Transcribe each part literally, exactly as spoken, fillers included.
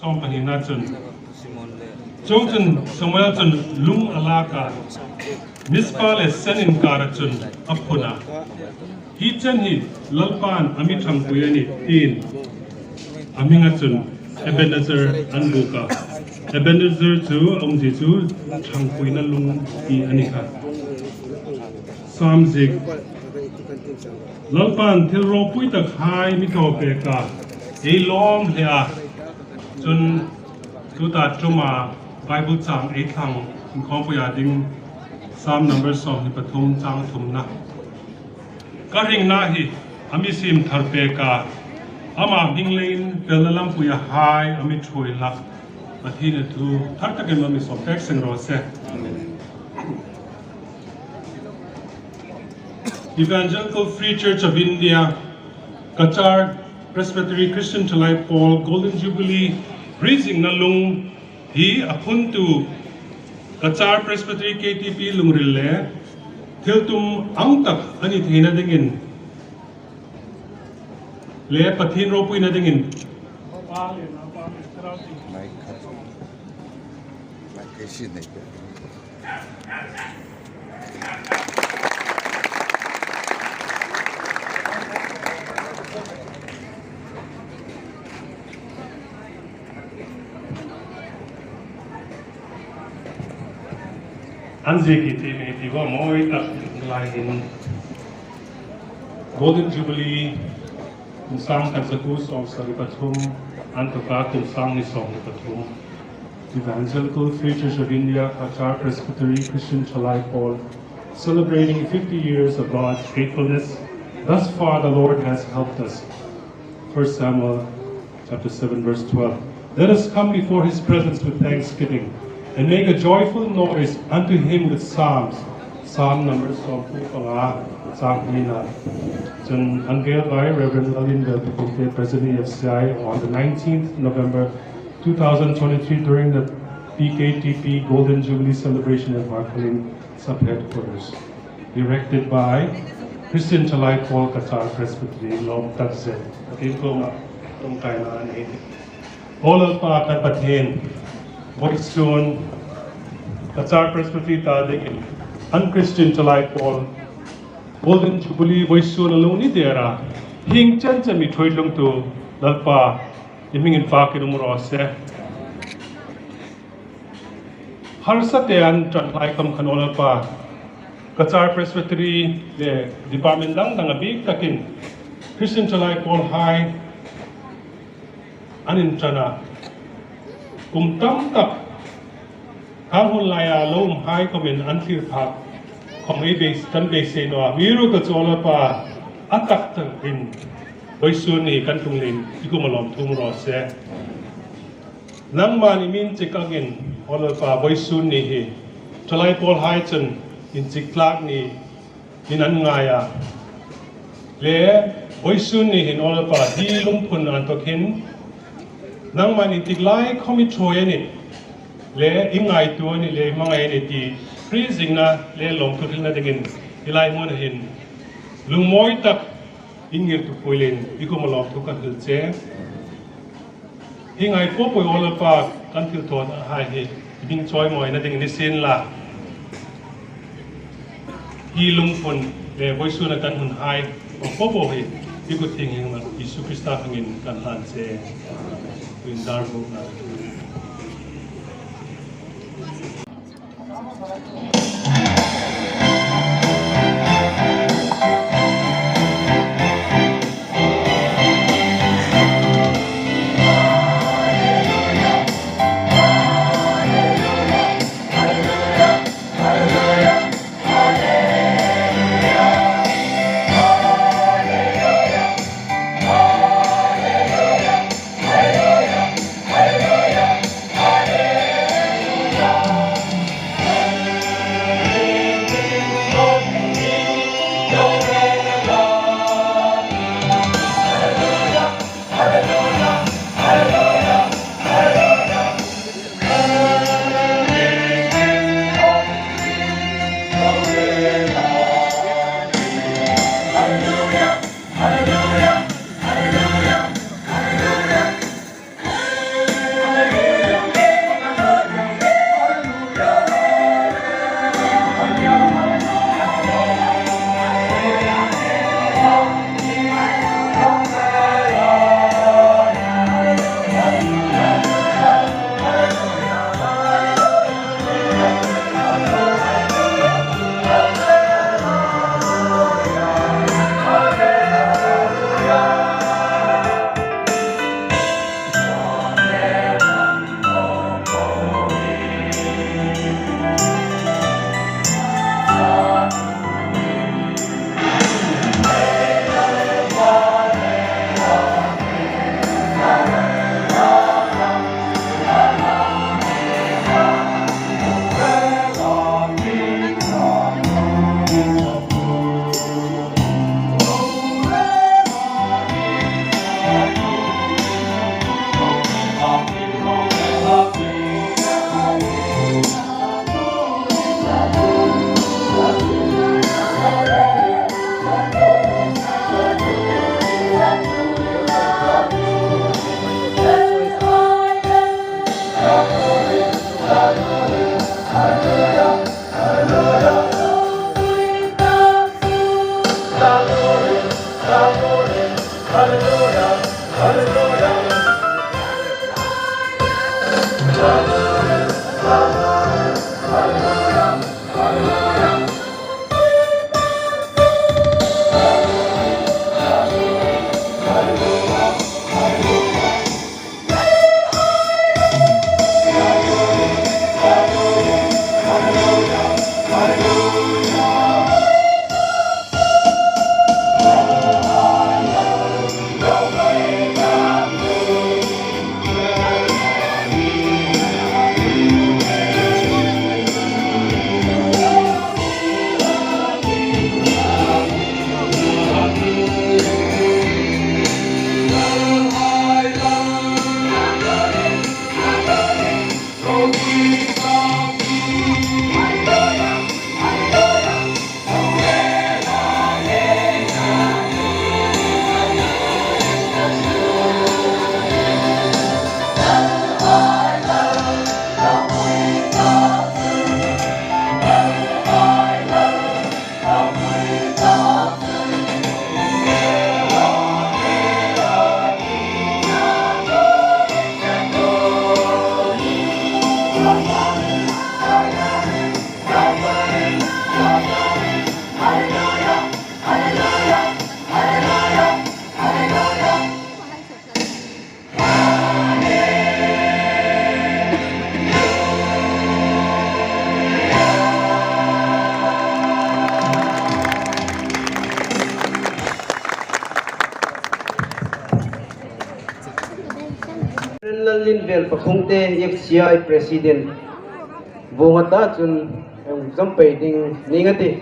Sawm pahnina chun, chuongchun Samuel chun lung a lak a, Mizpa le Sen inkara chun a phun a. Hi chen hi Lalpan a mi ṭhangpui a nih, tiin a hminga chun Ebenezer an buk a. Ebenezer chu a umzie chu ṭhangpuina lung ti a ni kha. Sam ziek. Lalpan thil ropui takhai mi thaw pek a, ei lawm hle a. Chun tuta ṭuma Bible chang ei thlang inkhawmpuia ding Sam number sawmhni pathum chang thumna. Ka ringna hi a mi siem thar pek a, ama hming leiin felna lampuia hai a mi ṭhuoi hlak. Pathienin thu thar takin a mi sawm pek seng raw se. Evangelical Free Church of India, Cachar Presbytery Christian Thalai Pawl Golden Jubilee hriezingna lung hi a phuntu Cachar Presbytery K T P lungril le thiltum ang tak a ni theina dingin le Pathien ropuina dingin. An ziek hi ti mi ti va mawi tak lai hin Golden Jubilee kum sang khat zakuo sawmsari pathum, an tuka kum sang hni sawmhni pathum. Evangelical Free Church of India, Cachar Presbytery Christian Thalai Pawl, celebrating fifty years of God's faithfulness. Thus far the Lord has helped us. First Samuel chapter seven, verse twelve. Let us come before his presence with thanksgiving and make a joyful noise unto him with psalms. Psalm number sawmkuo panga, chang hnina. Chun unveiled by Reverend Lalin Belpikumte, President E F C I, on the nineteenth November two thousand twenty-three during the P K T P Golden Jubilee celebration at Markolin Sub-Headquarters. Directed by Christian Thalai Pawl Cachar Presbytery, lawm tak zet. Pathien kuoma ṭawngṭaina a nei. Aw Lalpa kan Pathien, vawisun Cachar Presbytery ta dingin an Christian Thalai Pawl Golden Jubilee vawisun a lung ni dera, hieng chen chu mi ṭhuoi tlungtu Lalpa, i hming inpakin um raw se. Harsa te an ṭan lai khawm khan aw Lalpa, Cachar Presbytery le department dang dang a bik takin Christian Thalai Pawlhai an inṭan a. Kum tam tak khang hun laia lo umhai khawmin an thlir phak khawm ei bei, kan beisei naw a. Amiruokchu aw Lalpa, a tak takin vawisun ni kan tlung leiin i kuoma lawmthu um raw se. Nangman i mi inchik angin, aw Lalpa, vawisun ni hi Thalai Pawlhai chun inchik tlak niin an ngai a. Le vawisun ni hin, aw Lalpa, hi lungphun a inthawk hin nangman inchik lai khawm i ṭhuoi a nih, le i ngaituo a nih, le i hmangai a nih ti hriezingna le lawmthu hrilna dingin hi lai hmuna hin lungmawi tak i ngirtupuiin i kuoma lawmthu kan hril che. Hi ngai po po aw Lalpa, kan thilthawthai hi i hming chawimawina ding ni sien la, hi lungphun le vawisuna kan hunhai po po hi i kut thienghlim Isu Krista hmingin kan hlan che. Tuin dar bukna. Lalin Vel Pakhungte, F C I President. Vawng a ta chun, em, zam pei ding ning a tih.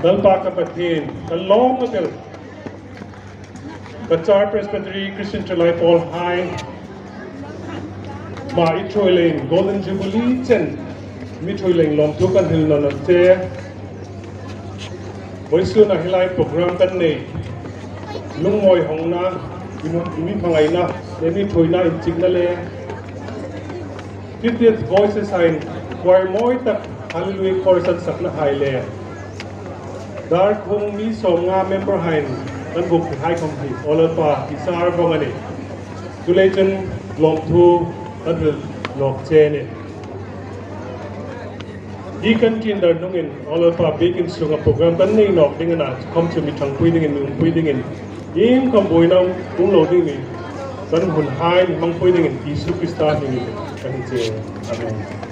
Lalpa ka Pathien, ka lawm a tel. Ka Char Presbytery Christian Ṭhalai Pawlhai, ma i ṭhuoi leiin Golden Jubilee chen mi ṭhuoi leiin lawmthu kan hril nawn a che. Vawisuna hi lai program kan nei, lungmawi hawngna, i mi hmangaina, le mi ṭhuoina inchikna le fiftieth Voices-in choir mawi tak Hallelujah Chorus an saknahai le Darkhung mi sawmnga member-hai kan buk hai khawm hi, aw Lalpa, i sar vawng a nih. Chuleiin lawmthu kan hril nawk che a nih. Hi kan ṭin dar hnungin, aw Lalpa, biekin sunga program kan nei nawk ding a na, khawm chu mi ṭhangpui dingin, mi umpui dingin, iengkhawm buoina um lo ding mi kan hunhai mi hmangpui dingin Isu Krista hmingin kan che. Amen.